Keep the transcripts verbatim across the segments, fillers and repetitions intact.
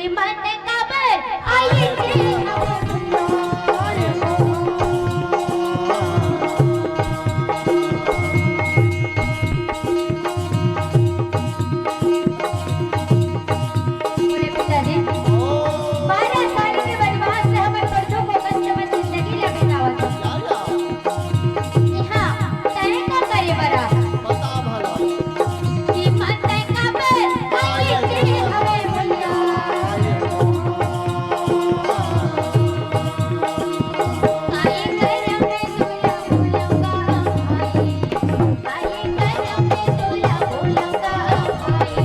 मत काबर आए रे हमर भैया। बोले पिताजी, बारह साल के वनवास से हमर परसों को कष्ट में जिंदगी ला बितावत हन। इहाँ तय का करे बर आ। बता भला। कि मत काबर आए रे हवे भैया। आए घर में दूल्हा बुलाऊंगा भाई। आए घर में दूल्हा बुलाऊंगा भाई।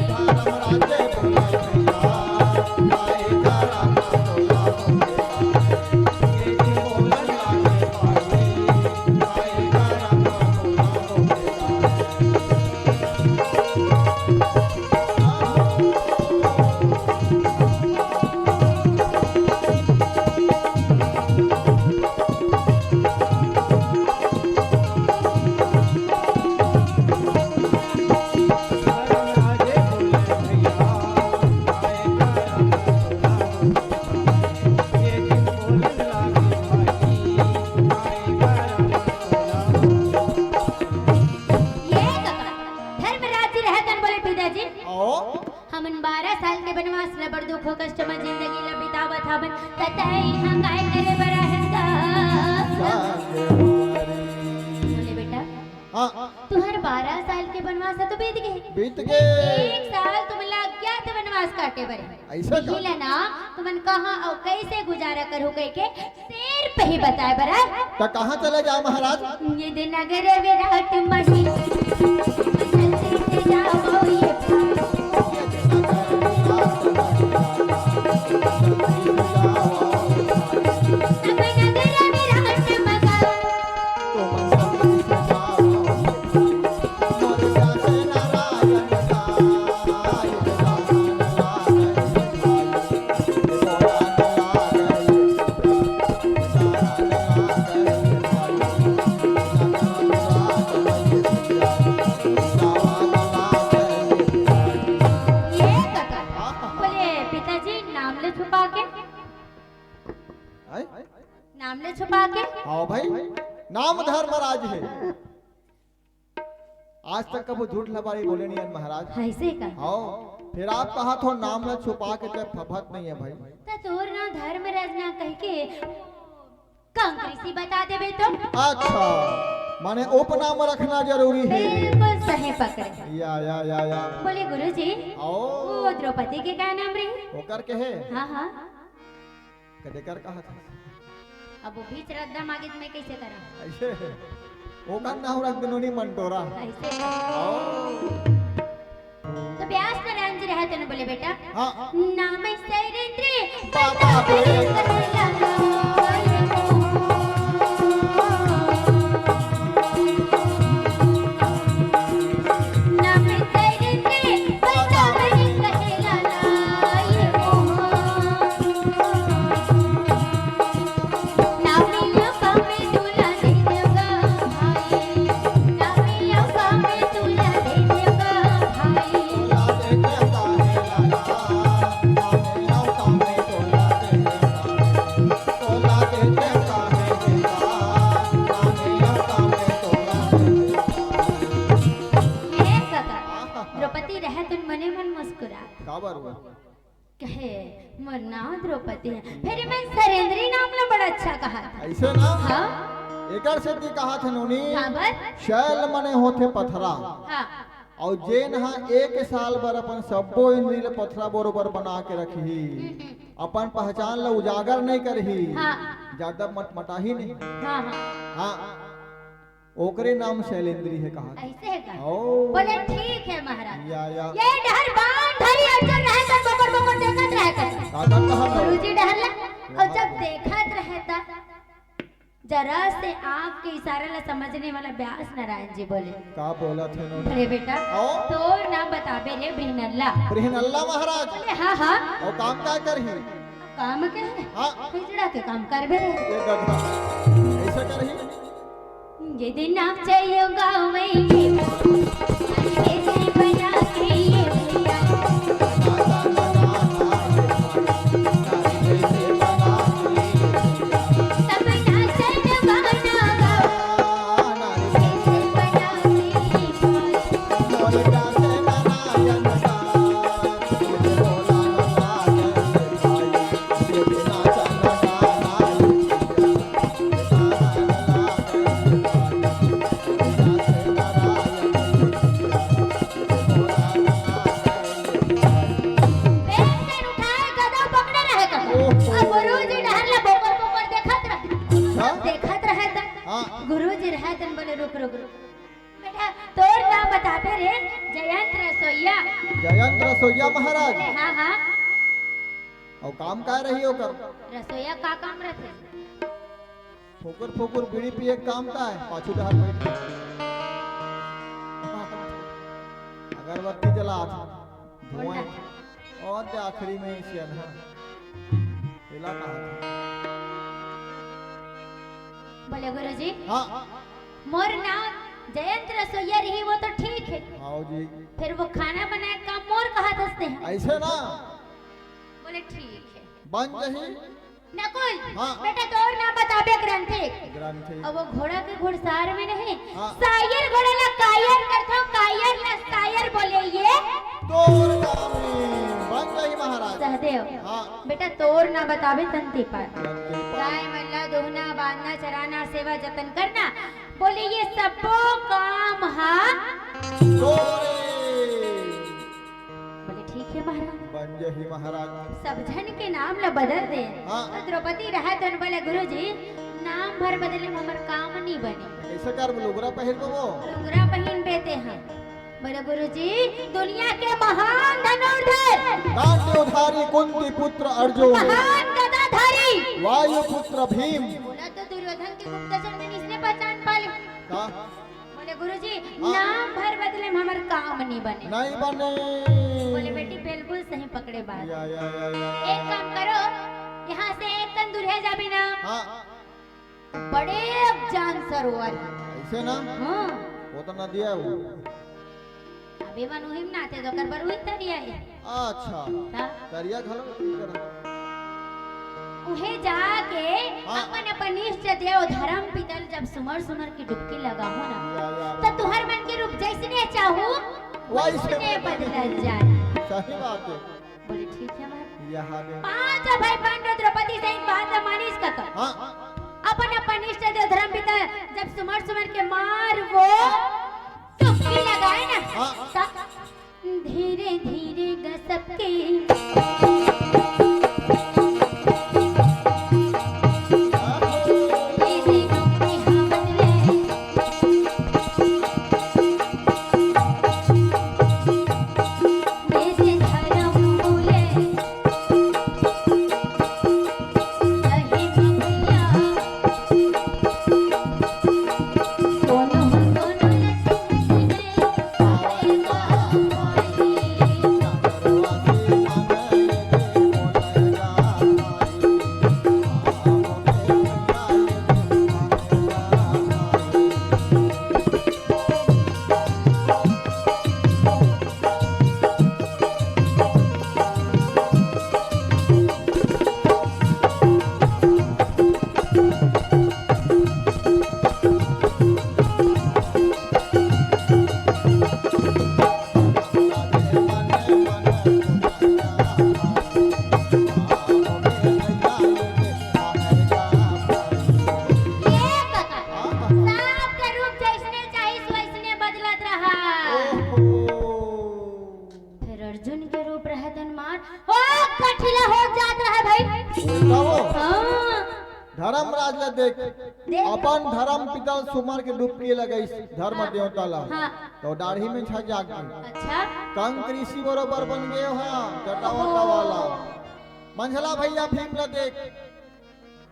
ये कका, धर्मराज जी रहतन बोले, "पिताजी, आओ। हमन बारह साल के बनवास ल बड़ दुख कष्ट म जिंदगी ल बितावत हवन, त तैं इहाँ काय करे बर आए हस गा?" बोले, "बेटा, हाँ। तुहर बारह साल के बनवास ह तो बीत गे। बीत गे। एक साल तुमन ला अज्ञात बनवास काटे बर हे। अइसे का? इही ला ना, तुमन कहाँ अउ कइसे गुजारा करहू कहिके शेर पे ही बताए बर आए।" त कहाँ चले जाओ महाराज? ये दे नगर विराट मही, जल्दी से जाओ ये। नगर विराट मही। ये कका, बोले, "पिताजी, नाम ले छुपा के।" आय? नाम ले छुपा के? हाँ भाई, नाम धर्मराज हे। आज तक कभू झूठ लबारी बोले नहीं हन महाराज। अइसे का? हाँ, फेर आप कहत हो नाम ल छुपा के, ते फफत नहीं हे भाई। त तोर नाम धर्मराज ना कहिके कंकरीसी बता देबे तो? अच्छा, माने उपनाम रखना जरूरी हे। बिल्कुल सही पकड़े। या, या, या, या। बोले, "गुरुजी, आओ। वो द्रौपदी के का नाम रही?" ओकर के हे? हाँ, हाँ। कदे कर कहा था? अब वो बीच रद्दा मागित में कइसे करा? अइसे हे। ओकर नाम रख दे नोनी मंटोरा। अइसे। आओ। त व्यास नारायण जी रहतन बोले, "बेटा, हाँ। नाम सैरेंद्र बाबा बता बे। बे कहला।" नाम सैरेंद्र बाबा बे कहला। हे कका, द्रौपदी रहत उन मने मन मुस्कुरा। काबर हुआ? कहे, "मोर नाम द्रौपदी हे।" फेर मैं सरेंद्री नाम ला बड़ा अच्छा कहा था। अइसे ना? हाँ। एकर सेती कहा थे नोनी, काबर? शैल मने होथे पथरा। हाँ। अउ जेन ह एक साल बर अपन सब्बो इंद्री ल पथरा बरोबर बना के रखही, हम्म, हम्म। अपन पहचान ल उजागर नहीं करही, हाँ। ज्यादा मटमटाही नहीं। हाँ, हाँ। हाँ, ओकरे नाम शैलेंद्री हे कहा। अइसे हे का? ओ। बोले, "ठीक हे महाराज।" या, या। ये डहर बांध धरी अड़चन रहे त बोकर बोकर देखत रहे कर। का, का कहा था? गुरुजी डहर ला, अउ जब देखत रहे त जरा से आँख के इशारा ला समझने वाला व्यास नारायण जी बोले, का बोलत हे नोनी? "अरे बेटा, आओ। तोर नाम बताबे रे बृहनल्ला।" बृहनल्ला महाराज? बोले, "हाँ, हाँ।" अउ काम का करही? काम के हे? हाँ। हिजड़ा के काम करबे रे। ये गधा। अइसे करही? ये दिन आप चाहिए गाँव में ये, ये दिन बना के ये भैया। तन बोले, "रुक, रुक, रुक। बेटा, तोर नाम बताबे रे, जयंत रसोइया।" जयंत रसोइया महाराज। बोले, "हाँ, हाँ।" अउ काम काय रही ओकर? रसोइया का काम रथे? फोकुर फोकुर बीड़ी पिए के काम काय? पाछू डहर बैठ के अगरबत्ती जलात, धुआं। और ते आखिरी में ही सियन, हाँ। एला कहा था। बोले, "गुरुजी, हाँ। मोर नाम जयंत रसोइया रही, वो तो ठीक है। हाँ जी। फिर वो खाना बनाए का काम मोर कहा दसते हैं?" ऐसे ना। बोले, "ठीक है।" बन जही। नकुल, हाँ। बेटा, तोर नाम बताबे ग्रंथी। ग्रंथी। अब वो घोड़ा के घुड़सार में नहीं, हाँ। सायर घोड़ा ला कायर करथो, कायर ला सायर बोले ये। तोर काम नहीं, बन जही महाराज। सहदेव, हाँ। बेटा, तोर नाम बताबे तंती पर। तंती पर। गाय मन ला दोहना, बांधना, चराना, सेवा जतन करना, बोले ये सबो काम हा तोरे। बोले, "ठीक है महाराज।" बन जही महाराज। सब झन के नाम ला बदल दे। हाँ। तो द्रौपदी रहत उन बोले, "गुरुजी, नाम भर बदले में हमर काम नहीं बने।" ऐसा कर, लुगरा पहिर को वो। लुगरा पहिन बेते हैं। बोले, "गुरुजी, दुनिया के महान धनुर्धर, गांडीवधारी कुंती पुत्र अर्जुन, महान गदाधारी वायु पुत्र भीम।" बोला तो दुर्योधन के गुप्तचर में इसने पहचान पा ले। का? बोले, "गुरुजी, हाँ। नाम भर बदले में हमर काम नहीं बने।" नहीं बने। बोले, "बेटी, बिल्कुल सही पकड़े बात।" या, या, या, या। एक काम करो, यहाँ से एक कन दूर है जाबे ना। हाँ। बड़े जान सरोवर। ऐसे ना? हाँ। वो तो नदिया है वो। अबे मन उही में नाते तो ओकर बर उही तरिया है। अच्छा। ता? तरिया घलो उही करा। उहे जाके हाँ। अपन, अपन इष्ट देव धर्म पिता ल जब सुमर सुमर के डुबकी लगाहू ना, या, या। तो तुहर मन के रूप जैसने चाहू, वैसने वैसने बदलत जाए। सही बात है। बोले, "ठीक है महाराज।" यहाँ दे। पांच भाई पांडव द्रौपदी सहित बात ला मानिस कका। हाँ। अपन, अपन इष्ट देव धर्म पिता जब सुमर सुमर के मार वो डुबकी लगाए ना, हाँ। तब धीरे धीरे गसक के ये कका, सांप के रूप जैसने चाहिस वैसने बदलत रहा। ओहो। फिर अर्जुन के रूप रहत हनुमान, ओ कठिला हो जात रहा भाई। उल्टा वो। हाँ। धर्मराज ला देख, देख। अपन धर्म पिता सुमर के डुबकी लगाइस, धर्म हाँ। देवता ला। हाँ। तो डाढ़ी में छा जाग गई। अच्छा। कंक ऋषि बरोबर बन गए हो, जटा ओहो। वटा वाला। मंझला भैया भीम ला देख,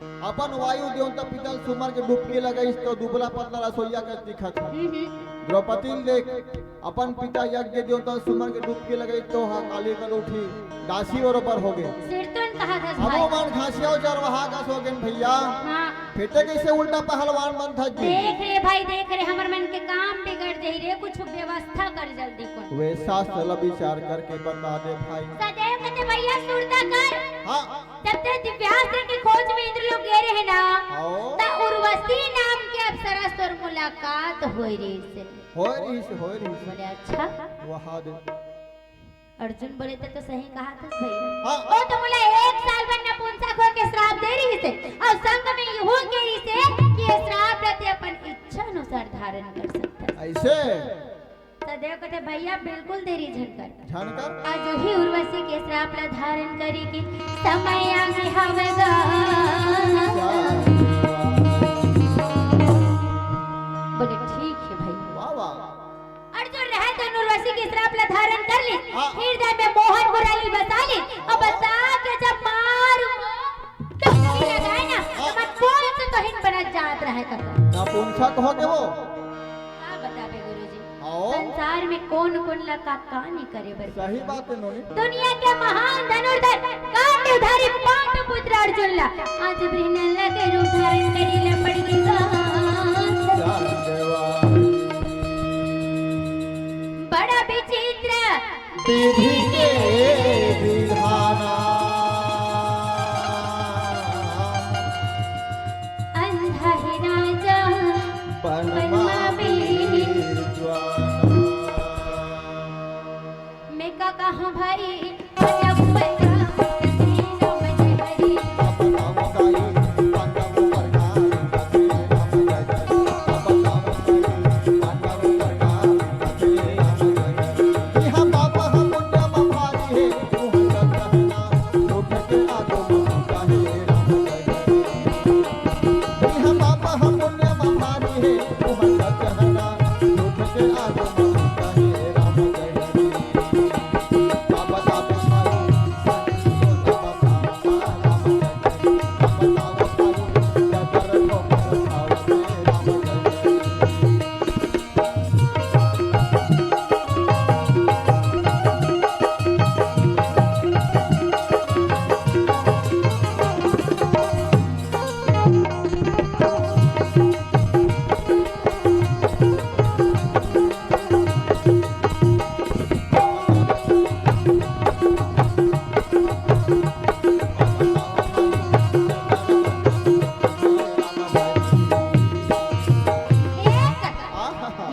अपन वायु देवता पिता ल सुमर के डुबकी लगाइस तो दुबला पतला रसोइया कस दिखत हे। हम्म, हम्म। द्रौपदी ल देख, अपन पिता यज्ञ देवता ल सुमर के डुबकी लगाइस तो हा काली कलौठी दासी बरोबर हो गे। सिरतोन कहा था अब भाई। वो मन घासिया चरवाहा कस हो गेन भैया। हाँ। फेटे कैसे उल्टा पहलवान मन था जी। देख रे भाई, देख रे, हमर मन के काम बिगड़ जाही रे, कुछ व्यवस्था कर जल्दी। वे शास्त्र ला विचार करके बता दे भाई। सदैव कथे भैया सुरता कर। हाँ। जब ते दिव्यास्त्र के खोज में इंद्रलोक गे रहे ना, हाँ। त उर्वशी नाम के अप्सरा से तोर मुलाकात होय रहिस। होय रहिस, होय रहिस। बोले, "अच्छा?" वहा दे। अर्जुन बोले, "ते तो सही कहा थस भैया।" हाँ। ओ तो मोला एक साल बर नपुंसक होय के श्राप दे रहिस हे, अउ संग में इहो गे रहिस हे कि ये श्राप ला ते अपन इच्छा अनुसार धारण कर सकथस। ऐसे? सदैव कथे, "भैया, बिल्कुल देरी झन कर।" झन कर। आज ही उर्वशी के श्राप ला धारण करे के समय आगे हवय गा। क्या? नपुंसक हो के वो। का बताबे गुरुजी? हाँ। संसार में कोन कोन ला का का नहीं करे बर। सही बात है नोनी। दुनिया के महान धनुर्धर गांडीवधारी पांडु पुत्र अर्जुन ला आज बृहन्नला के रूप धारण करे ला पड़ गे। बड़ा विचित्र विधि के विधाना। अंधा है राजा पनमा विद्वाना। मैं का कहूँ भाई, जब पंजाब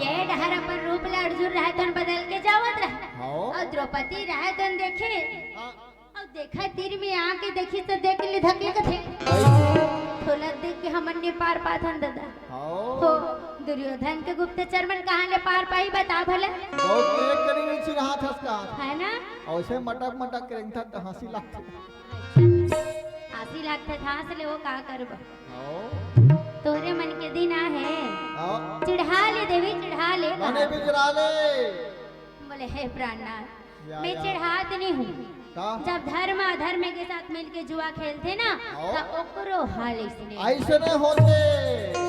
ए डहर अपन रूप ला अर्जुन रहे तन बदल के जावत रहे। हाँ। अउ द्रौपदी रहे तन देखे। हाँ। अउ देखा तीर में आके देखी तो देख ले धके कथे। भाई। थोला देख के हमन नहीं पार पाथन दादा। हाँ। हो, दुर्योधन के गुप्तचर मन कहाँ ले पार पाही बता भला। बहुत एक करी नहीं चिन्हात हस का। है ना? अउ ऐसे मटक मटक के रेंगथस त हंसी लागथे। हंसी लागथे त हंस ले वो का करबो। हाँ। तोहरे मन के दिन आहे। हाँ। चिढ़ा ले देवी, चिढ़ा ले। मने बिजरा ले। बोले, "हे प्राणनाथ, या, मैं या। चिढ़ात नहीं हूँ।" का? जब धर्म अधर्म के साथ मिलके जुआ खेलथे ना, हाँ। त ओकरो हाल इसने। ऐसने होथे।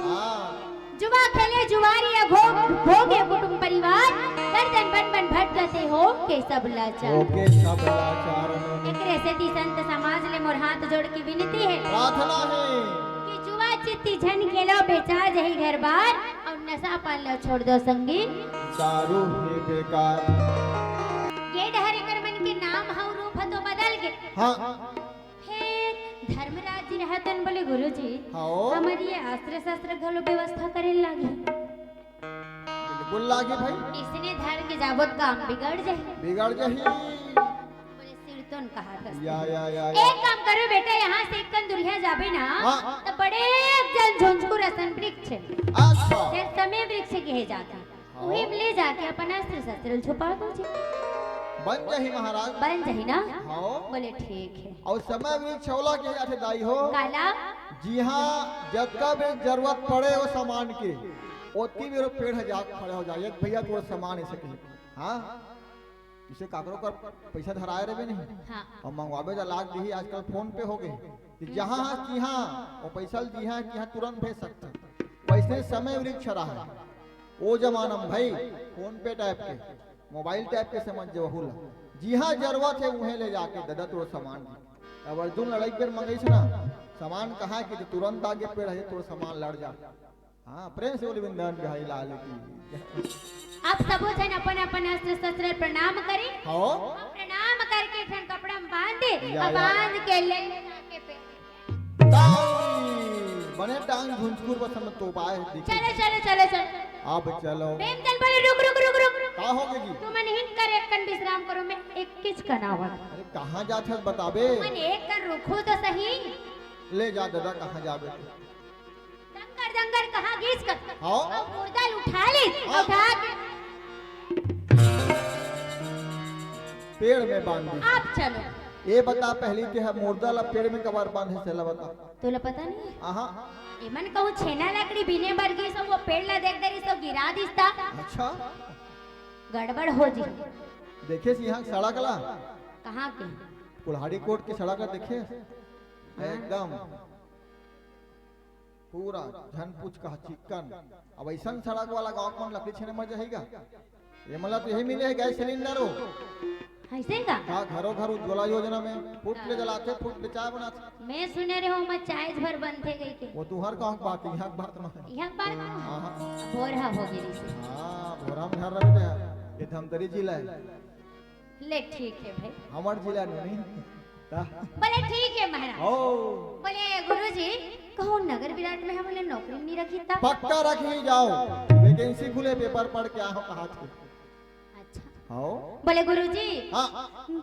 हाँ। जुआ खेले जुआरिया भोग, भोगे कुटुम परिवार, गर्दन बन बन भटकथे हो के सब लाचार। हो के सब लाचार। एकरे सेती संत समाज ले मोर हाथ जोड़ के विनती है प्रार्थना है। कि जुआ चित्ती झन खेलो, बेचा जही घर बार, अउ नशा पान ला छोड़ दो संगी। दारू ही बेकार। ये डहर एकर मन के नाम हउ रूप ह तो बदल गे। हाँ। फेर धर्मराज जी रहतन बोले, "गुरुजी, हाँ। हमर ये अस्त्र शस्त्र घलो व्यवस्था करे लागे।" बिल्कुल लागे भाई। इसने धर के जाबो त काम बिगड़ जाही। बिगड़ जाही। बोले, "सिरतोन कहा था।" या, या, या, या। एक काम करो बेटा, यहाँ से एक कन दुरिहा जाबे ना, हाँ। त बड़े एक जन झुंझकुर असन वृक्ष हे। अच्छा। फेर समय वृक्ष कहे जाथे। हाँ। उही में ले जाके अपन अस्त्र शस्त्र ल छुपा दो जी। बन जाही महाराज। बन जाही ना? हाँ। बोले, "ठीक है।" अउ समय वृक्ष ओला कहे जाथे दाई हो। काला? जिहाँ जतका भी जरूरत पड़े वो सामान के, ओतकी भी वो पेड़ ह जा खड़ा हो जाए। एक भैया तोर सामान ऐसे कही। हाँ? इसे काकरो कर पैसा धराए रहे नहीं। हाँ। अउ मंगवाबे त लाग दिही, आजकल PhonePe हो गे। कि जहाँ हस तिहाँ, वो पैसा ल जिहाँ तिहाँ तुरंत भेज सकथे। वैसने समय वृक्ष रहा। ओ जमाना में भाई, PhonePe type के, mobile type के समझ जे वहू ला। जिहाँ जरूरत हे, उहें ले जाके ददा तोर सामान दी। अब अर्जुन लड़ाई बेर मंगईस ना, सामान कहाँ हे कि तुरंत आगे पेड़ हे, तोर सामान लड़ जा। हाँ, प्रेम से बोली वृंदावन बिहारी लाल की। अब सबो झन अपन अपन अस्त्र शस्त्र प्रणाम करे। हाँ। प्रणाम करके एक ठन कपड़ा में बांध दे, या, अब या। बांध के ले जाके पे। ताई, बने टांग झुंझकुर बस हम तो बाय दिखे। चलो, चलो, चलो, चलो। अब चलो। प्रेमचंद बोले, "रुक, रुक, रुक, रुक।" का हो गई जी? तुमन हिंग कर एक कन विश्राम करो, मैं एक किच कनावत। अरे, कहाँ जात हस बताबे? तुमन एक कन रुको तो सही। ले जा दादा, कहाँ जाबे? दंगर दंगर कहाँ गिस कर? हाँ। अउ मुर्दा ल उठा ले, हाँ। उठा के पेड़ में बांध दे। आप चलो। ये बता पहली ते ह मुर्दा ला पेड़ में कबर बांधे से ला बता। तोला पता नहीं? आहा। एमन कहूँ छेना लकड़ी बीने बर गिस, वो पेड़ ला देख देरिस तो गिरा दिस ता। अच्छा। गड़बड़ हो जी। देखे सी यहाँ सड़क ला? कहाँ के? कुल्हाड़ी कोट के सड़क ला देखे? हाँ। एकदम। पूरा झन पूछ कहा चिक्कन। अब अइसन सड़क वाला गांव के मन लकड़ी छेने मर जाही गा। ये मला तो यही मिले हे गैस सिलेंडर हो। अइसे का? हाँ, घरो घर उज्ज्वला योजना में फुट ले जलाथे, फुट ले चाय बनाथे। मैं सुने रहे हूँ, मैं चाय भर बनथे कहिके। वो तुहर गांव के बात, यहाँ के बात ना हे। यहाँ के बात ना? हाँ, हाँ। बोरहा हो गई से। हाँ, बोरहा में घर रहे थे। ये धमतरी जिला हे। ले ठीक हे भाई। हमर जिला नहीं। ता? बोले ठीक हे महाराज। ओ। बोले गुरुजी, कहूँ नगर विराट में हमन ला नौकरी नहीं रखही ता? पक्का रखही जाव। वैकेंसी खुले, पेपर पढ़ के आव, कहा थे। अच्छा। हाँ। बोले गुरुजी। हाँ।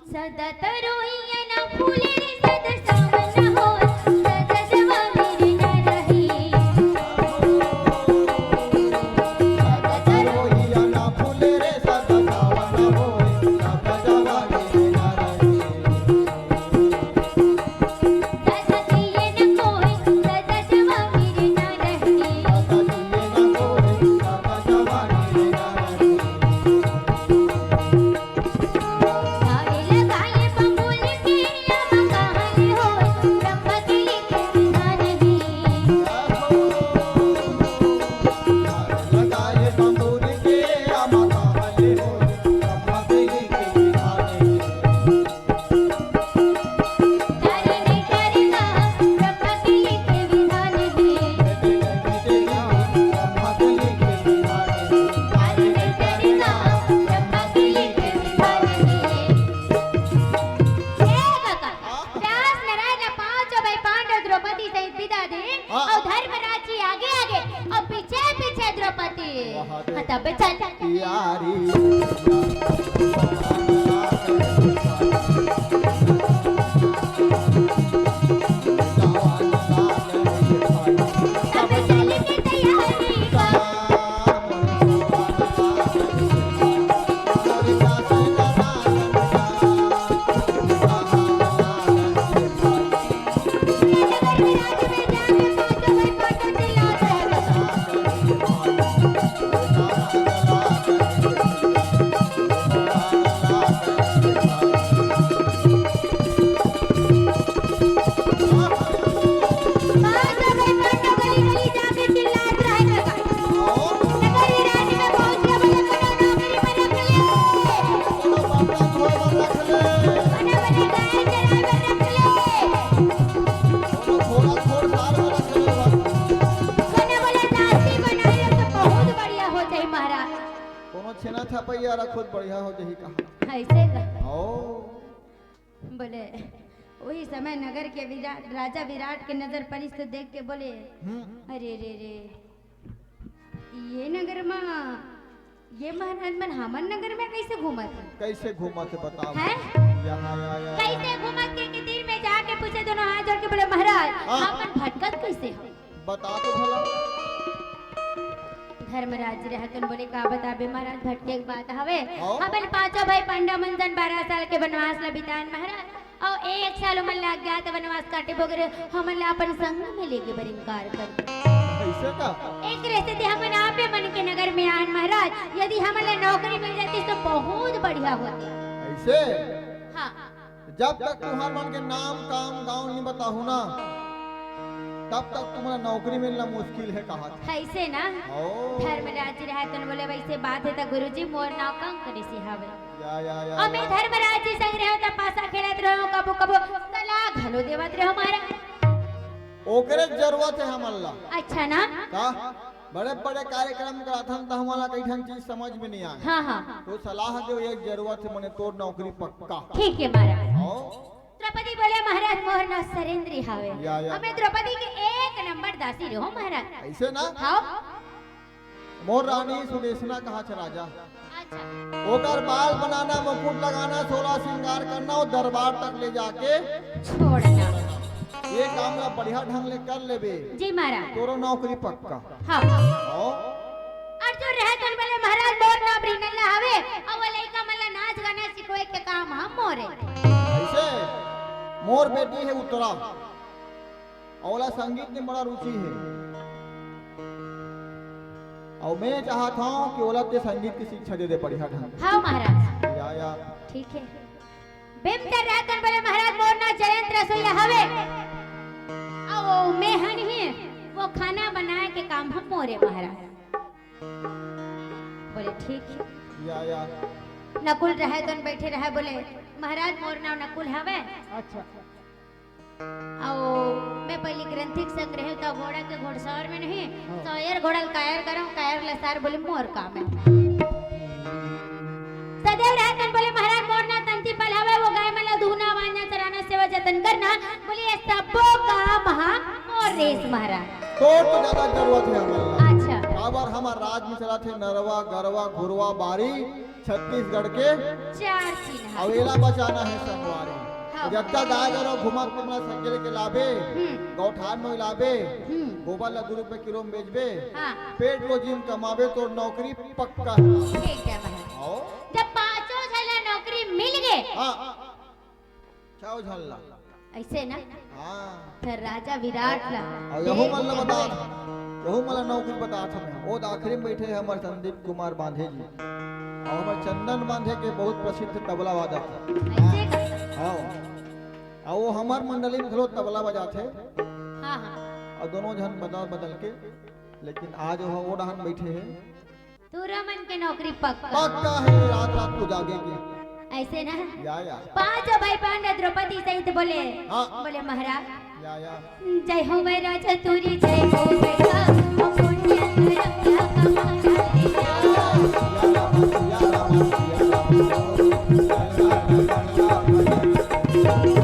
सदा तरोइया ना फूले रे, सदा सावन हो, सदा जवानी रे ना रही। ए काका, व्यास नारायण ला पाँचों भाई पांडव द्रौपदी सहित बिदा दे, हाँ। अउ धर्मराज जी आगे आगे, अउ पीछे पीछे द्रौपदी। वाह, देख। हाँ, तब चल। यारी। तब चल के तैयारी का। कोनो छेना छपैया रखो त बढ़िया हो जही कहा। अइसे का? ओ। बोले, वही समय नगर के विराट, राजा विराट के नजर पड़िस तो देख के बोले, हम्म। अरे रे रे, ये नगर मा, ये महाराज मन हमन नगर में कइसे घूमत हे? कइसे घूमत हे बताव? हैं? या, या, या, या। कइसे घूमत हे कि तीर में जाके पूछे, दोनों हाथ जोड़ के बोले, महाराज, हाँ। हमन भटकत कइसे हो? बता तो भला। धर्मराज जी रहतन बोले, का बताबे महाराज, भटके के बात हवे। हाँ। हमन पांचों भाई पांडव मन जन बारह साल के वनवास ला बिताएन महाराज, अउ एक साल ओमन ला अज्ञात वनवास काटे बगैर हमन ला अपन संग में लेगे बर इनकार कर दे। अइसे का? एकरे सेती हमन आपे मन के नगर में आएन महाराज, यदि हमन ला नौकरी मिल जाती तो बहुत बढ़िया होती। अइसे? हाँ। जब तक तुम्हर मन के नाम, काम, गांव नहीं बताहू ना, तब तक तुम्हला नौकरी मिलना मुश्किल हे, कहा थे। अइसे ना? ओ। धर्मराज जी रहतन बोले, वइसे बात हे त गुरुजी, मोर नाव कंक ऋषि हवे। या, या, या, अउ मैं या। धर्मराज जी संग रहेंव त पासा खेलत रहेंव, कभू, कभू सलाह घलो देवत रहेंव महाराज। ओकरे जरूरत हे हमन ला। अच्छा ना? का? बड़े-बड़े कार्यक्रम कराथन त हमन ला कई ठन चीज समझ में नहीं आए। हाँ, हाँ। तो सलाह देव, एक जरूरत हे, मने तोर नौकरी पक्का। ठीक हे महाराज। हाँ। द्रौपदी बोले, महाराज, मोर नाव सरेंद्री हावे। या, या। अउ मैं द्रौपदी के एक नंबर दासी रहेंव महाराज। अइसे ना? हाँ। मोर रानी सुदेशना कहा थे राजा। अच्छा। ओकर बाल बनाना, मुकुट लगाना, सोलह श्रृंगार करना अउ दरबार तक ले जाके छोड़ना। ये काम ला बढ़िया ढंग ले कर लेबे। जी महाराज। तोरो नौकरी पक्का। हाँ। हाँ। अउ जो रहतन बोले, महाराज, मोर नाव रिनल्ला हवे, अउ वो लइका मन ला नाच गाना सिखोए के काम हम मोरे। अइसे, मोर बेटी हे उत्तरा, अउ ओला संगीत में बड़ा रुचि हे, अउ मैं चाहत हंव कि ओला ते संगीत के शिक्षा दे दे बढ़िया ढंग से। हाँ महाराज। या, या। ठीक हे। बेमतर रहतन बोले, महाराज, मोर नाव जयंत रसोईया हवे। अउ मैं हन ही वो खाना नाम मोरे महाराज। बोले, "ठीक है।" या, या। नकुल रहे तो बैठे रहे, बोले, "महाराज, मोर नाम नकुल हवे।" अच्छा। अउ मैं पहली ग्रंथिक संग्रह तो घोड़ा के घोड़सवार में नहीं, हाँ। सवार घोड़ा ल कायर करंव, कायर ल सवार बोले मोर काम है। सदेव रहतन बोले, "महाराज, मोर नाम तंती पाल हवे, वो गाय मन ल दूहना, बांधना, चराना, सेवा जतन करना।" बोले, "ये सब्बो काम हा मोर रेस महाराज।" तोर तो ज्यादा जरूरत है हमन ला। अच्छा। काबर हमर राज में चलत हे नरवा, गरवा, घुरवा, बारी, छत्तीसगढ़ के चार चिन्ह। अउ एला बचाना हे संगवारी। हाँ। जतका गाय गरवा घुमत तुमला संग लेके लाबे, हम्म। गौठान में लाबे, हम्म। गोबर ला दू रुपए किलो में बेचबे, हाँ। पेट रोजी में कमाबे, तोर नौकरी पक्का है। ठीक है भाई। आओ। जब पांचों झन ला नौकरी मिल गे, हाँ। छव झन ला। ऐसे ना? हाँ। फिर राजा विराट ला। अउ यहू मन ला बतात, यहू मन ला नौकरी बतात हमें। वो आखिरी में बैठे हैं हमारे संदीप कुमार बांधे जी। अउ हमारे चंदन बांधे के बहुत प्रसिद्ध तबला वादक हैं। ऐसे का? हाँ। अउ वो हमार मंडली में घलो तबला बजात हे। हाँ, हाँ। अउ दोनों झन बदल बदल के, लेकिन आज वो, वो डहन बैठे हैं। तोरा मन के नौकरी पक्का। पक्का है, रात रात को जागेंगे। ऐसे ना? या, या। पांचों भाई पांडव द्रौपदी सहित बोले, हाँ। बोले, "महाराज, या, या। जय हो भाई राजा तोरी, जय हो बेटा, हम पुण्य करम या कमाया रे।" या राम, या राम, या राम।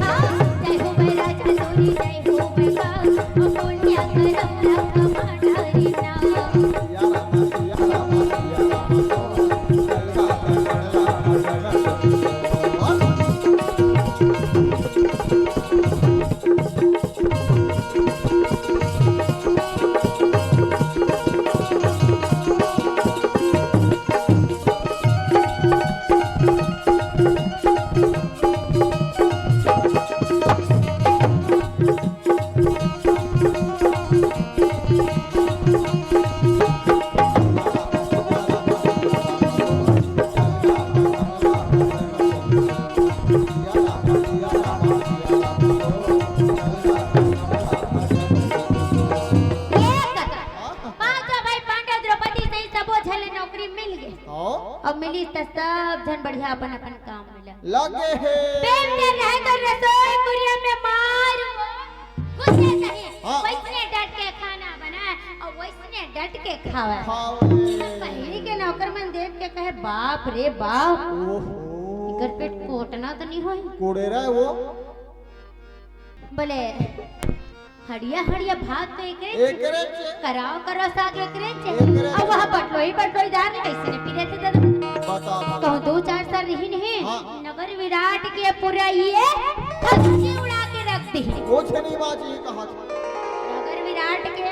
हाँ, जय हो भाई राजा तोरी, जय हो बेटा, हम पुण्य करम या कमाया रे ना। पांचों भाई पांडव द्रौपदी सहित सबो झन ल नौकरी मिल गे। हाँ। अब मिली त सब झन बढ़िया अपन अपन काम में लग लगे हे। पेट के रहे तो रसोई कुरिया में मार वो कुछ नहीं। हाँ। वैसने डट के खाना बनाए अउ वैसने डट के खावे। खावे। पहली के नौकर मन देख के कहे, "बाप रे बाप, ओहो। एकर पेट कोटना तो नहीं होई?" कोड़े रहे वो। बोले, हड़िया हड़िया भात तो एकरे चे। एकरे चे। कराव कराव साग एकरे चे। एकरे चे। अब वह बटलोई बटलोई दार कैसे ने पीरे थे दादा? बता, बता। कहूँ दो चार साल रही नहीं। हाँ। नगर विराट के पूरा ये धज्जे उड़ा के रख दी। वो छनी बाजी कहा था। नगर विराट के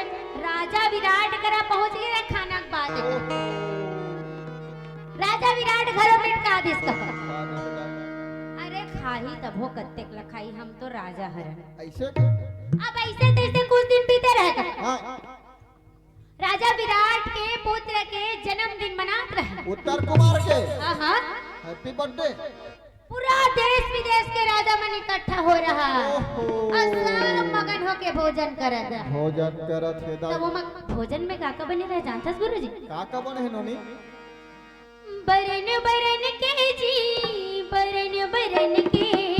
राजा विराट करा पहुंच गए खाना के बाद। ओहो। राजा विराट घरों में का दिस कहा। अरे खाही तभो कत्तेक लखाई, हम तो राजा हरन। ऐसे? अब ऐसे तैसे कुछ दिन बीते रहे। हाँ। राजा विराट के पुत्र के जन्मदिन मनात रहे। उत्तर कुमार के। हाँ, हाँ। Happy birthday। पूरा देश विदेश के राजा मन इकट्ठा हो रहा। ओहो। अउ सब मगन होके भोजन करत रहे। भोजन करत हे तब वो मग-, भोजन में का का बने रहे जानथस गुरुजी? का का बने हे नोनी? बरन बरन के जी, बरन बरन के,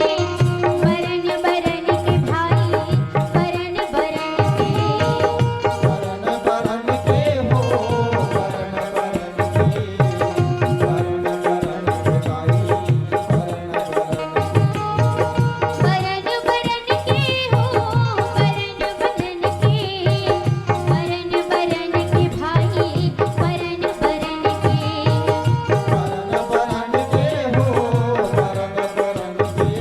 बरन बरन के भाई, बरन बरन के। बरन बरन के हो, बरन बरन के, बरन बरन के भाई, बरन बरन के। बरन बरन के हो, बरन बरन के, बरन बरन के भाई, बरन बरन के। बरन बरन के हो, बरन बरन के।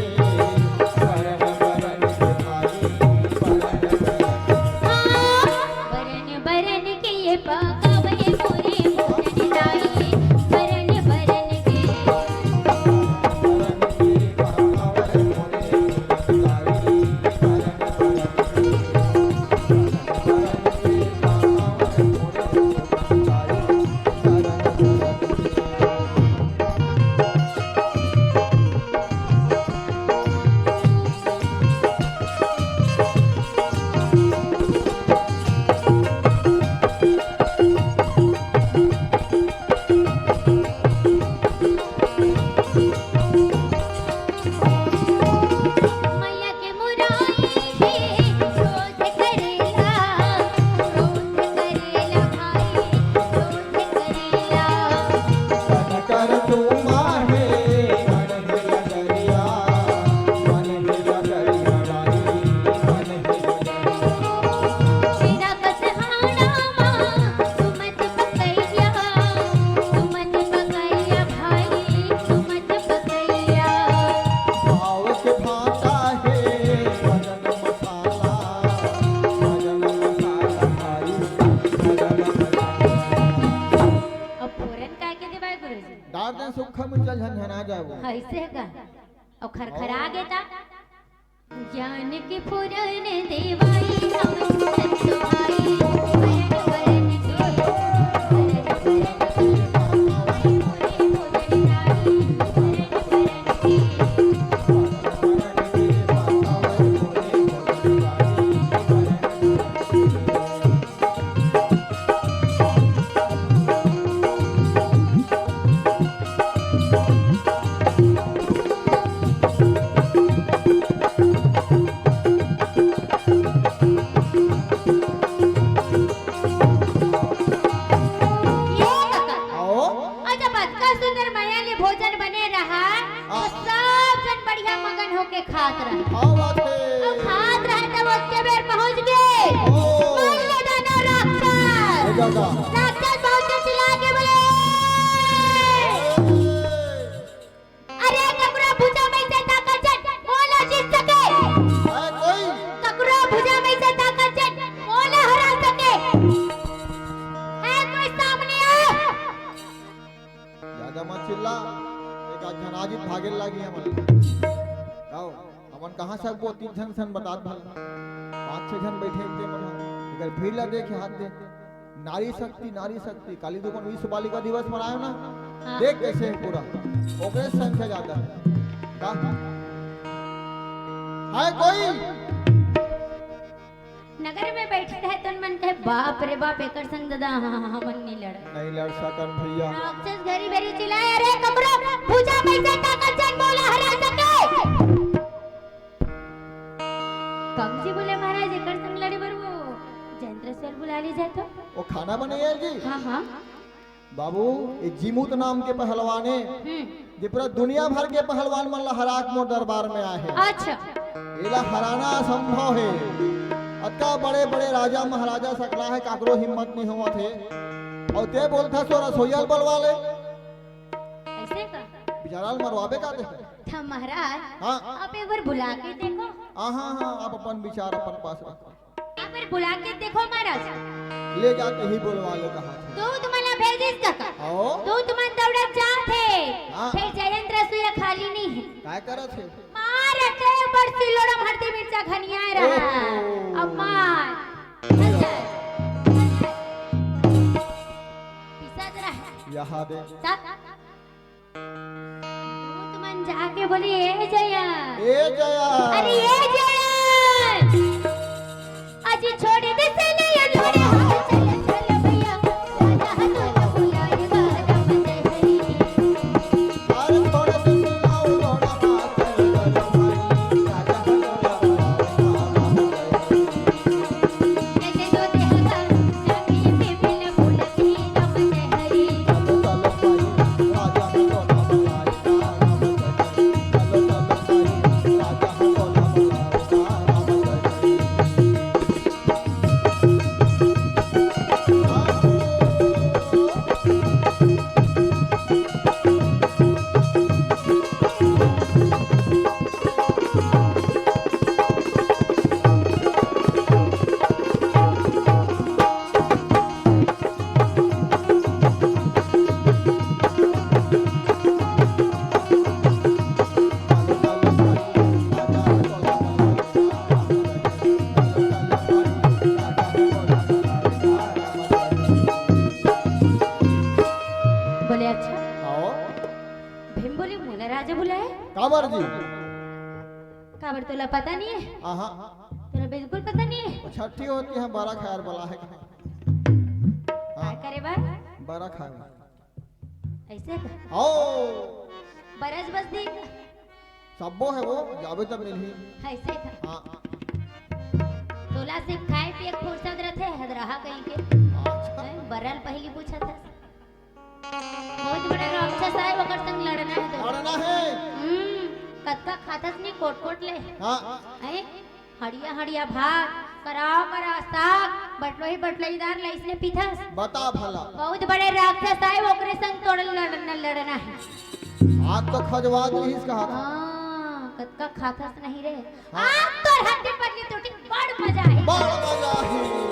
अइसे का? अउ खरखरा गे ता? ज्ञान के पूरन देवाई, अमन संतोहाई, वरण वरण के वरण वरण के, भोजन थाली, वरण वरण के। ये कका। आओ। अच्छा, बतका सुंदर मया ले भोजन बने रहा, तो हाँ। सब जन बढ़िया मगन होके खात रहा। हाँ, बात है। अउ खात रहा तब ओतके बेर पहुंच गे। ओ। मार ले दाना राक्षस। ए दादा। राक्षस पहुंच के चिल्ला के बोले, अरे ककरो भुजा में से ताकत झन मोला जीत सके। है कोई? ककरो भुजा में से ताकत झन मोला हरा सके। है कोई सामने आए? ज्यादा मत चिल्ला, एक आध झन आ जीत भागे लागी हमन। आओ, हमन कहाँ से वो तीन झन सन बतात भला? पाँच छह झन बैठे हे ते मन ह। अगर भीड़ ला देखे हाथ दे। नारी शक्ति, नारी शक्ति। काली दुकान विश्व बालिका दिवस मनायो ना? हाँ। देख कैसे है पूरा। ओकरे संख्या ज्यादा है। का? है कोई? नगर में बैठे रहे तन मन कहे, "बाप रे बाप, एकर संग ददा, हाँ, हाँ, हाँ, हमन नहीं लड़।" नहीं लड़ सकन भैया। राक्षस घरी भेरी चिल्लाए, "अरे ककरो भुजा में से ताकत झन मोला हरा सके।" कमजी बोले, "महाराज, एकर संग लड़े बर वो जयंत रसोइया ल बुला ले जाए तो।" वो खाना बने आयल जी? हाँ, हाँ। बाबू, ये जीमूत नाम के पहलवान हे, हम्म। जे पूरा दुनिया भर के पहलवान मन ला हरा के मोर दरबार में आए हे। अच्छा। एला हराना असंभव हे। अतका बड़े-बड़े राजा महाराजा सकला हे, काकरो हिम्मत नहीं होवत हे। अउ ते बोलथस वो रसोइया ल बलवा ले। अइसे का? बिचारा ल मरवाबे का ते? त महाराज, हाँ। आप एक बार बुला के देखो। हाँ, हाँ, हाँ, आप अपन विचार अपन पास रखो। एक बार बुला के देखो महाराज। ले जाके ही बोलवा लो कहाँ से। दूत मन ला भेजिस कका। हाँ। दूत मन दौड़त जात हे। हाँ। फिर जयंत रसोइया खाली नहीं हे। काय करत हे? मार के बड़ सिल्लोड़ा म हरदी मिर्चा घनिया रहा। ओहो। अब मार। पिसत रहा। यहाँ दे। तब दूत मन जाके बोले, "ए जया।" ए जया। अरे ए जया। अजी छोड़ दे सले ये थोड़े हाथ चल चल भैया। राजा हनुमान बुलाए गा राम जय हरी। अरे छोड़ दे सले आओ थोड़ा हाथ चल चल भाई। राजा हनुमान बुलाए गा राम जय हरी। बोले, "अच्छा?" हाँ। भीम बोले, "मोला राजा बुलाए?" काबर जी? काबर तोला पता नहीं है? आहा। तोला बिल्कुल पता नहीं है? छठी होती है, बरा खायर बला है। हाँ। का करे बर? बरा खाए बर। अइसे का? आओ। बरस बस दी। सब्बो है वो, जाबे तब मिलही। अइसे का? हाँ। तोला सिर्फ खाए पिए के फुर्सत रथे, हदरहा कहीं के। अच्छा। हैं, बरल पहली पूछत है। बहुत बड़े राक्षस आए, ओकर संग लड़ना है तो। लड़ना है। हम्म, कतका खाथस नहीं कोट कोट ले। हाँ। हैं? हड़िया हड़िया भात, करा करा साग, बटलोही बटलोहीदार लइसने पीथस। बता भला। बहुत बड़े राक्षस आए, ओकरे संग तोड़ लड़ना, लड़ना है। आज तो खजवा दिहिस कहा था। हाँ, कतका खाथस नहीं रे। हाँ। आज तोर हड्डी पतली टूटी, बड़ मजा आही। बड़ मजा आही।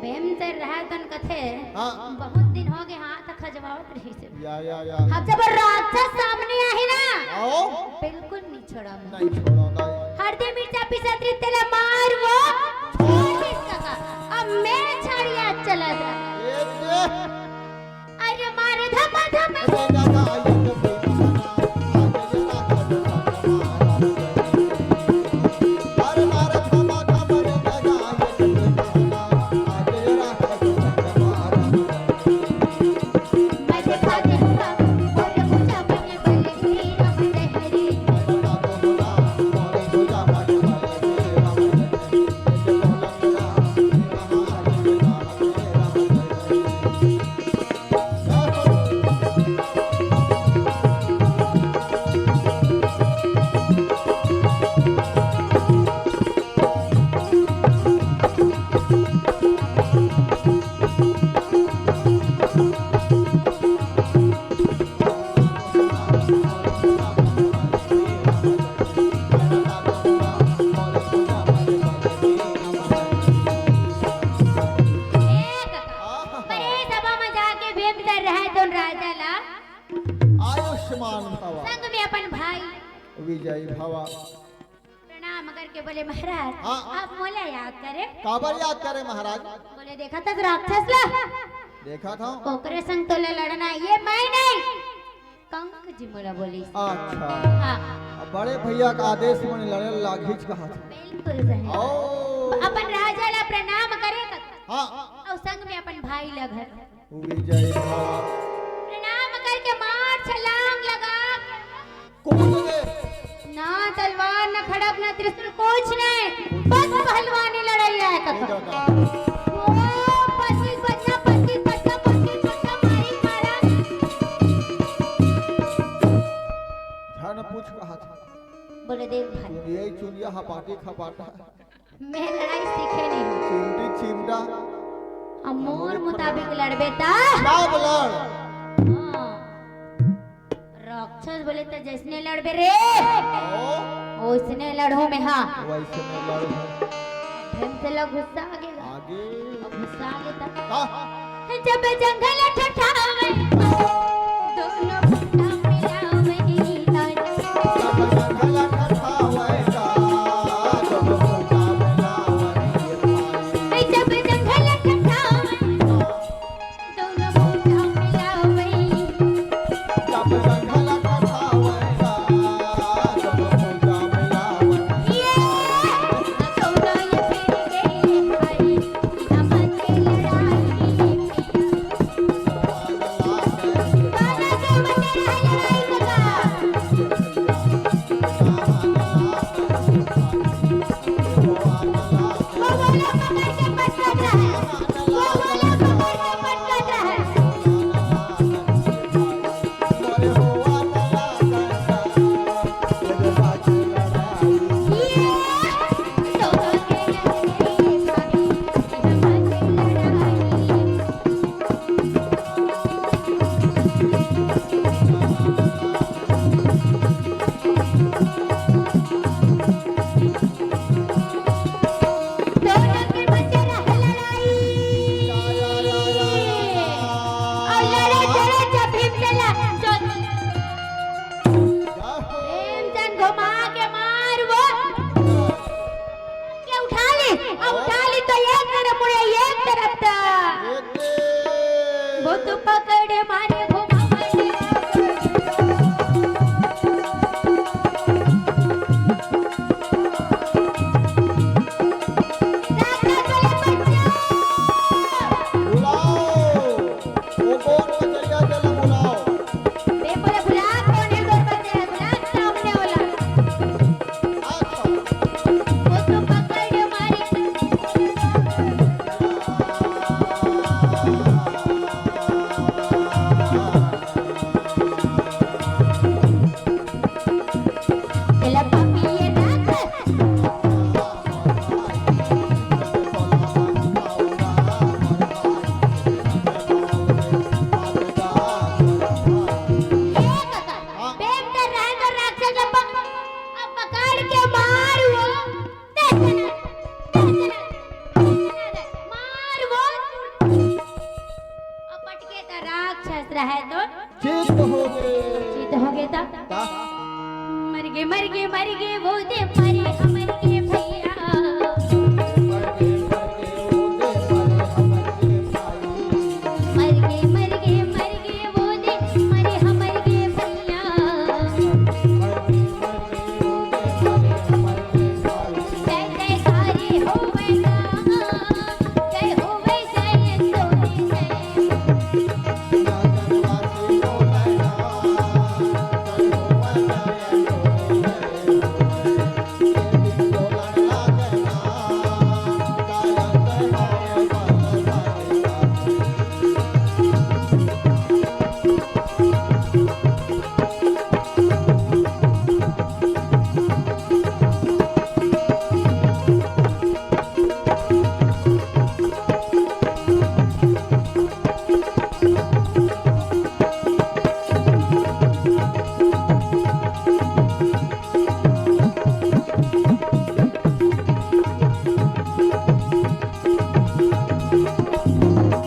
बेम तेर रहा तन कथे, हाँ। बहुत दिन हो गए, हाथ खजवावत रही से। या, या, या। अब जब राक्षस सामने आही, आओ। बिल्कुल नहीं छोड़ा मैं। नहीं छोड़ा दाई। हरदी मिर्चा पिसत रही तेला मार वो। छोड़ दे कका। अब मैं छड़िया चला जा। ए दे। अरे मार धमा धम। ए कका, पर ए सभा में जाके भेंट कर रहा है तो राजा ला आयुष्मान भवा। संग में अपन भाई विजय भवा। प्रणाम करके बोले, महाराज, हाँ। आप मोला याद करे? काबर याद करे महाराज? बोले, देखा था राक्षस ला? देखा था। ओकरे संग तोला लड़ना, ये मैं नहीं। कंक जी मोला बोलिस। अच्छा। हाँ। अब बड़े भैया का आदेश मन लड़े लागीच कहा था। बिल्कुल सही। ओ। अपन राजा ला प्रणाम करे कका। हाँ। अउ संग में अपन भाई ला घर। विजय भवा। प्रणाम करके मार छलांग लगा। कूद गए। ना तलवार, ना खड़ग, ना त्रिशूल, कुछ नहीं। बस पहलवानी लड़ाई आए कका। कूद गए। ओ, पच्चीस पच्चा, पच्चीस पच्चा, पच्चीस पच्चा, मारी मारा। झन पूछ कहा था। बोले, देख भाई। चुनिया ही चुनिया, हपाटी खपाटा। मैं लड़ाई सीखे नहीं हूँ। चिमटी चिमटा। अब मोर मुताबिक लड़बे ता। सब लड़। हाँ। राक्षस बोले तो जैसने लड़बे रे। ओ। ओसने लड़हूँ मैं, हाँ। वैसने लड़हूँ। भीम से लग गुस्सा आ गया। आगे। अब गुस्सा आ गया था। का? जब जंगल ठठावे, दोनों फूटा मिलावे। जब जंगल ठठावे, दोनों फूटा मिलावे। जब जंगल ठठावे, दोनों फूटा मिलावे। जब जंगल ठठावे, दोनों फूटा मिलावे। ये, दोनों ये फिर गए भाई। दोनों के मचे रहे लड़ाई। और लड़े चले जब भीम चला, जो भीमचंद घुमा के मार वो के उठा ली, अब उठा ली तो एक तरफ मुड़े, एक तरफ था। वो तो पकड़ मारे घुमा मारे। राजा चले बच्चा। बुलाओ। वो कौन बचैया तेला बुलाओ। बे, बोले, बुला, कौन है गोर बच्चा है? बुला, सामने वाला। अच्छा। वो तो पकड़ मारी। मर गे वो दे, मरे हमर के भैया। मर गे, मर गे, मर गे, मर गे वो दे, मरे हमर के भाई। मर गे, मर गे, मर गे वो दे, मरे हमर के भैया। मर गे, मर गे वो दे, मरे हमर के भाई। जय जयकारी होवे गा, जय होवे जय अंजोरे जय।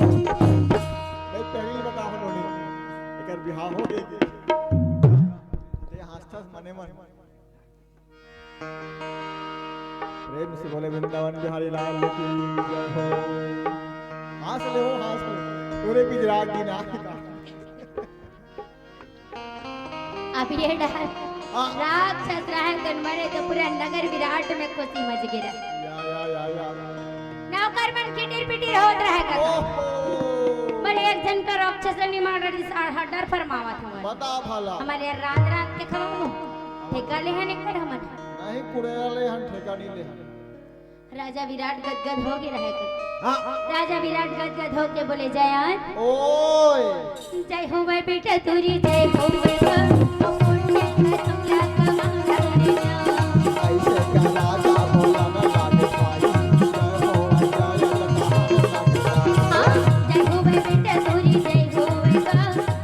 नहीं, पहली बता हो नोनी, एकर बिहाव हो गई। ये हाथ मने मन। प्रेम से बोले वृंदावन बिहारी लाल की जय हो। हंस ले हो, हंस ले। पूरे गुजरात की नाक का। अब ये डहर हाँ। राक्षस रहे तन मरे तो पूरा नगर विराट में खुशी मच गिरा। या, या, या, या। नौकर मन किटिर पिटिर होत रहे का। ओहो। मरे एक जन का राक्षस नहीं मार रही, सारा डर फरमावा था हमारे। बता भला। हमारे रात रात के खवाओ। ठेका ले हन एकर हमन। नहीं, कुड़ेरा ले हन, ठेका नहीं ले हन। राजा विराट गदगद हो गए रहे थे। हाँ। राजा विराट गदगद होके बोले, "जयंत।" ओए। "जय हो मैं बेटा तुरी, जय हो मैं बा, ओ पुण्य का तुला कमांडा रे जा।" ऐसे क्या राजा बोला ना लागे भाई, जय हो, जय हो, जय हो। हाँ, "जय हो मैं बेटा तुरी, जय हो मैं बा,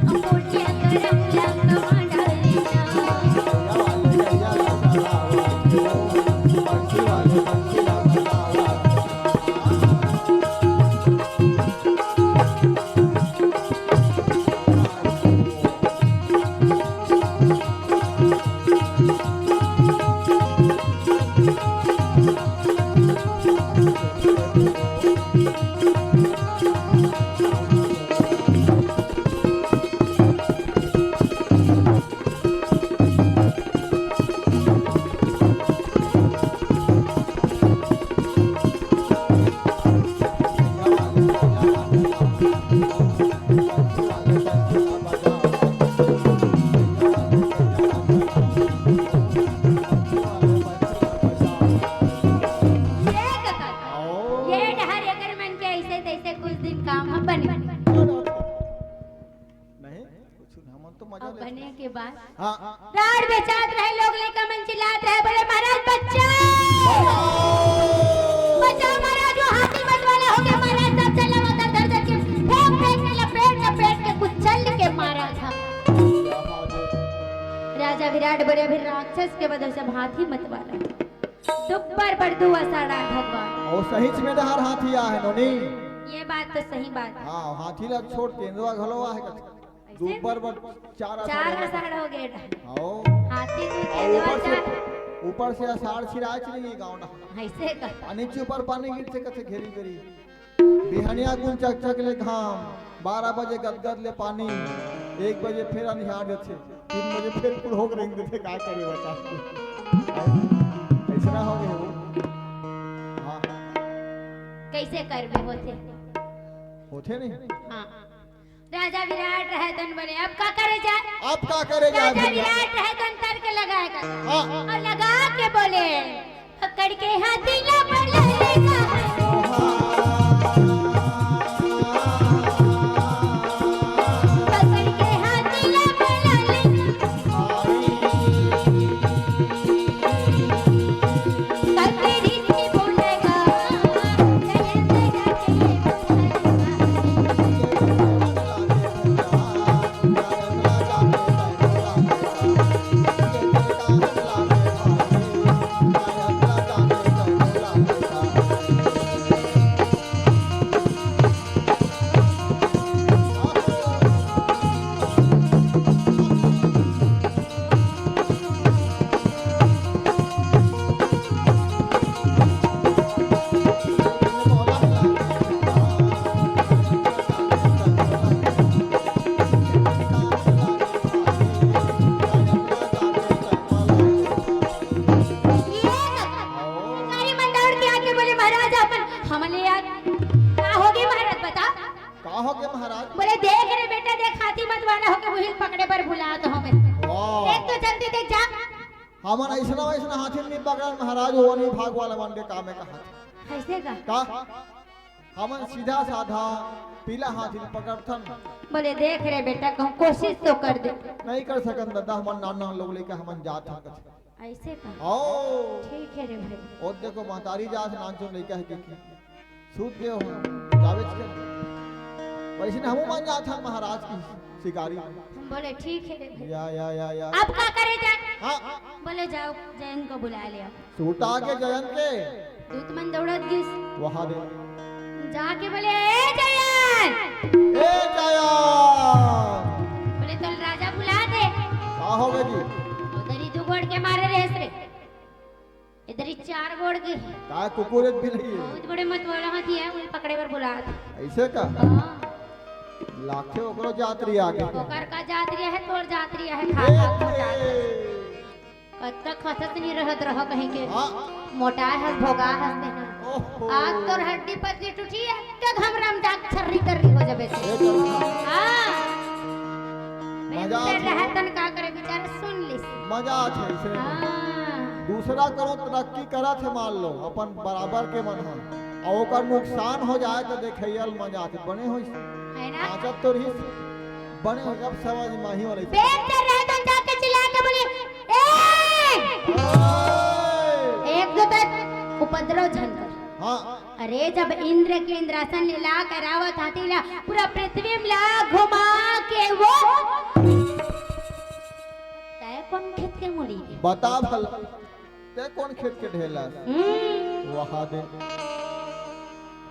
ओ पुण्य का तुला कमांडा रे जा।" ये कका, ये डहर एकर मन के ऐसे तैसे कुछ दिन काम ह बने। नहीं, कुछ नहीं, हमन तो मजा अब लेत बने हन। के बाद हाँ। राड़ बेचात रहे, लोग लइका मन चिल्लात रहे, बोले, "महाराज बचाओ! बचाओ महाराज, वो हाथी मत वाला हो गया महाराज, सब चला उधर धर धर के फेंक फेंक के लपेट लपेट के कुचल के मारा था।" राजा विराट बोले, "अभी राक्षस के वजह से अब हाथी मत वाला।" दुब्बर बर दू असाड़ा भगवान। ओ सहीच में डहर हाथी आहे नोनी। ये बात तो सही बात है। हाँ, हाथी ला छोड़ तेंदुआ घलो आहे कथे। ऐसे? दुब्बर बर चार चार असाड़ा। असाड़ा हो गए। हाँ। हाथी दू और तेंदुआ ऊपर से, चार। ऊपर से असाड़ छिराए चली गई गाँव ना। ऐसे का? पानी के ऊपर पानी गिरथे कथे घेरी घेरी। बिहनिया कुन चकचक ले घाम, बारह बजे गदगद ले पानी, एक बजे फेर अंधियार जथे, तीन बजे फेर कुल होक रेंग देथे, का करे बता? अइसना हो गे हो। हाँ। कइसे करबे होथे? होथे नहीं? हाँ। राजा विराट रहे तन बोले, "अब का करे जाए?" अब का करे जाए राजा भैया? विराट रहे तन तर्क लगाए का। हाँ। और लगा के बोले, "पकड़ के हाथी ला बला लेगा है। पकड़ के हाथी ला बला लेगा।" हमन ले यार, का होगे महाराज, बता? का होगे महाराज? बोले, "देख रे बेटा, देख, हाथी मतवाला होके उही ल पकड़े बर बुलात हों मैं।" वाह। देख तो जल्दी देख जा। हमन अइसना वइसना हाथी ल नइ पकड़न महाराज, वो नइ भाग वाला मन के काम हे कहा थे। अइसे का? का? हमन सीधा साधा पीला हाथी ल पकड़थन। बोले, "देख रे बेटा, कहूँ कोशिश तो कर दे।" नइ कर सकन दादा, हमन नान नान लोग लइका हमन जात हन कथे। अइसे का? आओ। ठीक हे रे भाई। ओ देखो, महतारी जात हे, नानचुन लइका हे, देखी। सूत गे हो, जावेच कर। वइसने हमू मन जात हन महाराज की शिकारी। हम बोले, "ठीक हे रे भाई।" या, या, या, या। अब का करे जाए? हाँ। बोले, "जाओ, जयंत को बुला ले आओ।" सूता के जयंत के। दूत मन दौड़त गिस। वहाँ दे। जाके बोले, "ए जयंत!" ए जयंत! बोले, "तोल राजा बुलात हे।" का होगे जी? उधर ही दू गोड़ के मारे रहे रे। इधर ही चार गोड़ के। का कुकुर एक भी नहीं है? बहुत बड़े मतवाला हाथी हे, उही ल पकड़े बर बुलात हे। अइसे का? हाँ। लागथे ओकरो जात रही आगे। ओकर का जात रही हे, तोर जात रही हे, खा, खा, खा, खा। ए! कतका खसत नइ रहत रह कहीं के। हाँ। मोटाए हस, भोगा हस तेना। ओहो। आज तोर हड्डी पसली टूटही, एक घमरा म जाके छर्री तर्री हो जाबे से। ए, चल, हाँ। हाँ। मजा बेंचर आथे। रहत तन का करे, बेचारा सुन लिस। मजा आथे अइसे। हाँ। दूसरा करो तरक्की करत हे, मान लो, अपन बराबर के मन ह। अउ ओकर नुकसान हो जाए त देखइया ल मजा आथे। बने होइस। हे ना? नाचत तो रहिस। बने हो, अब समझ म आही वाला। बेंचर रहे तन जाके चिल्ला के बोली, "ए!" ओए! एक दो तक उपद्रव झन कर। हाँ। अरे, जब इंद्र के इंद्रासन ले ला के रावत हाथी ला पूरा पृथ्वी म ला घुमा के वो, तैं कोन खेत के मूली? बता भला। तैं कोन खेत के ढेला? हम्म। वहा दे।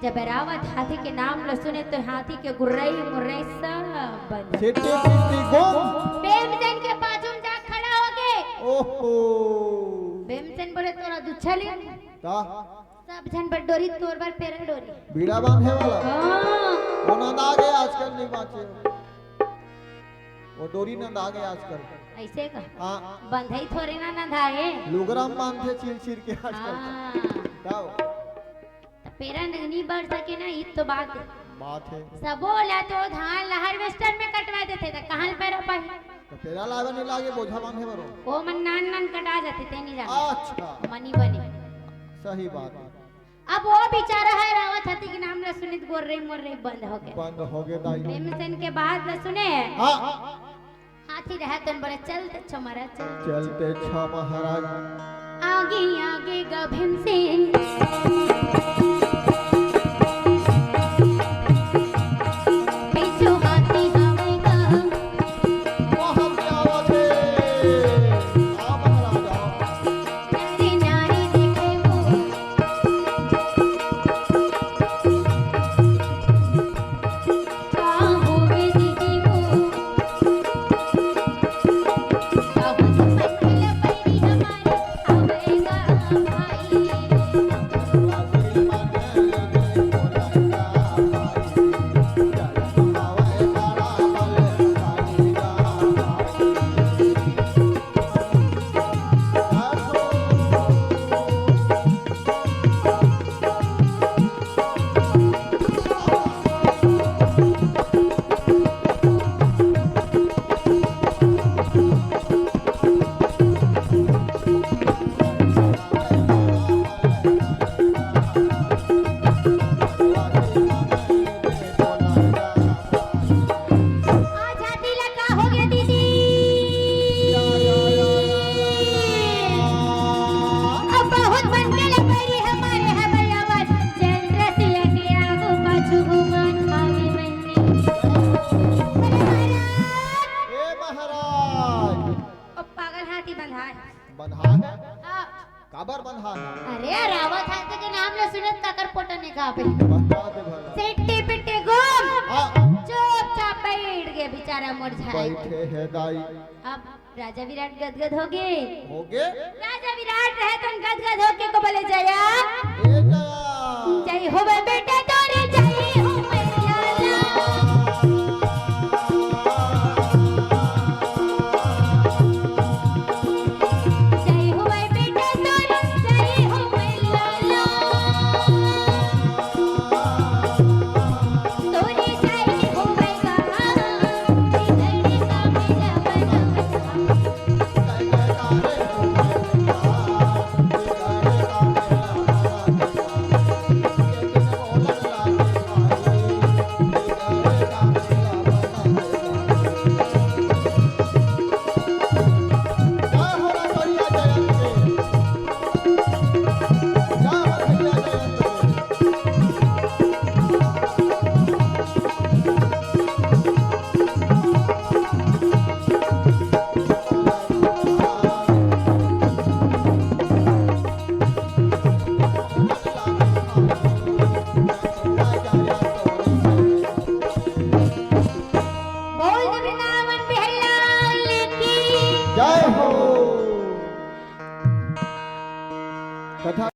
जब रावत हाथी के नाम ल सुने त हाथी के गुर्रई मुर्रई सब बंद। सिट्टी पिट्टी गुम। भीमसेन के पाछू म जा खड़ा होगे। ओहो। भीमसेन बोले, "तोला दुछली।" का? सब झन बर डोरी, तोर बर पेरा डोरी। बीड़ा बांधे वाला। हाँ। वो नंदागे आजकल नइ बांचे। वो डोरी नंदागे आजकल। अइसे का? हाँ। बंधई थोरे ना नंदागे। लुगरा म बांधथे चीर चीर के आजकल। हाँ। का हो? त पेरा नइ बढ़ सके ना, इत तो बात हे। बात हे। सबो ला तो धान ला harvester में कटवा देथे, त कहाँ ल पेरा पाही? त पेरा लावे नइ लागे, बोझा बांधे बरो। ओ मन नान नान कटा जाथे, ते नइ जाने। अच्छा। मनी बने। सही बात हे। अब वो बेचारा हे रावत हाथी के नाम ला सुनित गोर्रई मोर्रई बंद होगे। बंद होगे दाई। भीमसेन के बात ला सुने। हाँ। हाथी रहे तन बोले, "चल ते छो महाराज, चल।" चल ते छो महाराज। आगे आगे गा भीमसेन। पीछू हाथी हवे गा। बाहर क्या बात है? आ महाराज, आ। नारी नारी देखे वो। आजादी ला का हो गया दीदी? अब बहुत बनके ले पड़ी हमारे हवाई आवाज। चंद्र सिया के आगू पाछू घूमत हावे महीने। बोले महाराज। ए महाराज। ओ पागल हाथी बंधा हे। बंधा हे? हाँ। काबर बंधा हे? अरे, रावत हाथी के नाम ले सुने त काकर पोटा नइ कांपे। बंधा दे भला। सिट्टी पिट्टी गुम। हाँ। चुपचाप बैठ गे बेचारा मुरझाए। बैठे हे दाई। अब राजा विराट गदगद होगे। होगे? राजा विराट रहे तन गदगद होके को बोले, "जया।" ए जया। जय होवे